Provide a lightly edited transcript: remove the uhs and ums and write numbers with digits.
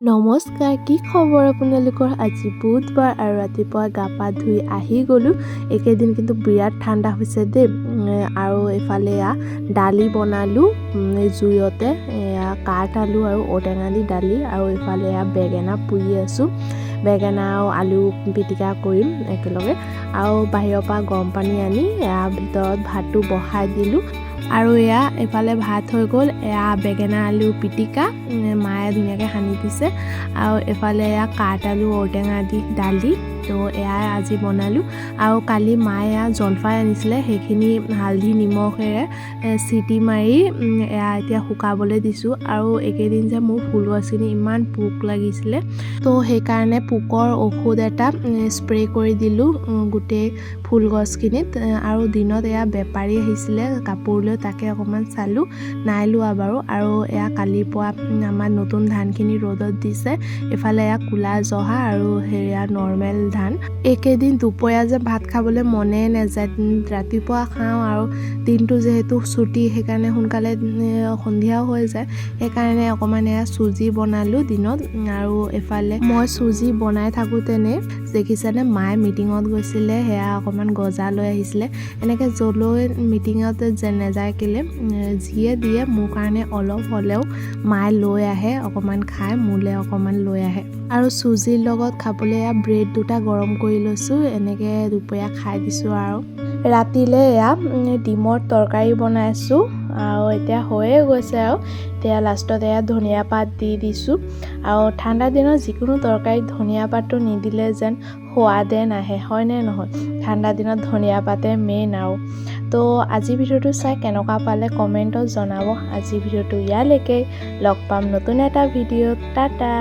নমস্কাৰ, কি খবৰ আপোনালোকৰ? আজি বুধবাৰ আৰু ৰাতিপুৱা গা পা ধুই আহি গ'লোঁ। এইকেইদিন কিন্তু বিৰাট ঠাণ্ডা হৈছে দেই। আৰু এইফালে এয়া দালি বনালোঁ জুইতে, এয়া কাঠ আলু আৰু ঔটেঙা দি দালি। আৰু এইফালে এয়া বেঙেনা পুৰি আছোঁ, বেঙেনা আৰু আলু পিটিকা কৰিম একেলগে। আৰু বাহিৰৰ পৰা গৰম পানী আনি এয়া ভিতৰত ভাতটো বহাই দিলোঁ। আৰু এয়া এইফালে ভাত হৈ গ'ল, এয়া বেঙেনা আলু পিটিকা মায়ে ধুনীয়াকৈ সানি দিছে। আৰু এইফালে এয়া কাঠ আলু ঔটেঙা দি দালি। তো এয়াই আজি বনালোঁ। আৰু কালি মায়ে এয়া জলফাই আনিছিলে, সেইখিনি হালধি নিমখেৰে চিটি মাৰি এয়া এতিয়া শুকাবলৈ দিছোঁ। আৰু এইকেইদিন যে মোৰ ফুল গছখিনি ইমান পোক লাগিছিলে, তো সেইকাৰণে পোকৰ ঔষধ এটা স্প্ৰে কৰি দিলোঁ গোটেই ফুল গছখিনিত। আৰু দিনত এয়া বেপাৰী আহিছিলে কাপোৰ লৈ, তাকে অকণমান চালোঁ, নাই লোৱা বাৰু। আৰু এয়া কালিৰ পৰা আমাৰ নতুন ধানখিনি ৰ'দত দিছে। এইফালে এয়া ক'লা জহা আৰু সেয়া নৰ্মেল ধান। এইকেইদিন দুপৰীয়া যে ভাত খাবলৈ মনে নাযায়, ৰাতিপুৱা খাওঁ আৰু দিনটো যিহেতু ছুটি, সেইকাৰণে সোনকালে সন্ধিয়াও হৈ যায়, সেইকাৰণে অকণমান এয়া চুজি বনালোঁ দিনত। আৰু এইফালে মই চুজি বনাই থাকোঁতেনে দেখিছেনে মায়ে মিটিঙত গৈছিলে, সেয়া অকণমান গজা লৈ আহিছিলে। এনেকৈ য'লৈ মিটিঙত যে নাযায় কেলে, যিয়ে দিয়ে মোৰ কাৰণে অলপ হ'লেও মায়ে লৈ আহে, অকণমান খাই মোলৈ অকণমান লৈ আহে। আৰু চুজিৰ লগত খাবলৈ এয়া ব্ৰেড দুটা গৰম কৰি লৈছোঁ, এনেকৈ দুপৰীয়া খাই দিছোঁ। আৰু ৰাতিলৈ এয়া ডিমৰ তৰকাৰী বনাইছোঁ আৰু এতিয়া হৈয়ে গৈছে। আৰু এতিয়া লাষ্টত এয়া ধনিয়া পাত দি দিছোঁ। আৰু ঠাণ্ডা দিনত যিকোনো তৰকাৰীত ধনিয়া পাতটো নিদিলে যেন সোৱাদে নাহে, হয়নে নহয়? ঠাণ্ডা দিনত ধনিয়া পাতে মেইন। আৰু তো আজি ভিডিঅ'টো চাই কেনেকুৱা পালে কমেণ্টত জনাব। আজি ভিডিঅ'টো ইয়ালৈকে, লগ পাম নতুন এটা ভিডিঅ'ত। টাটা।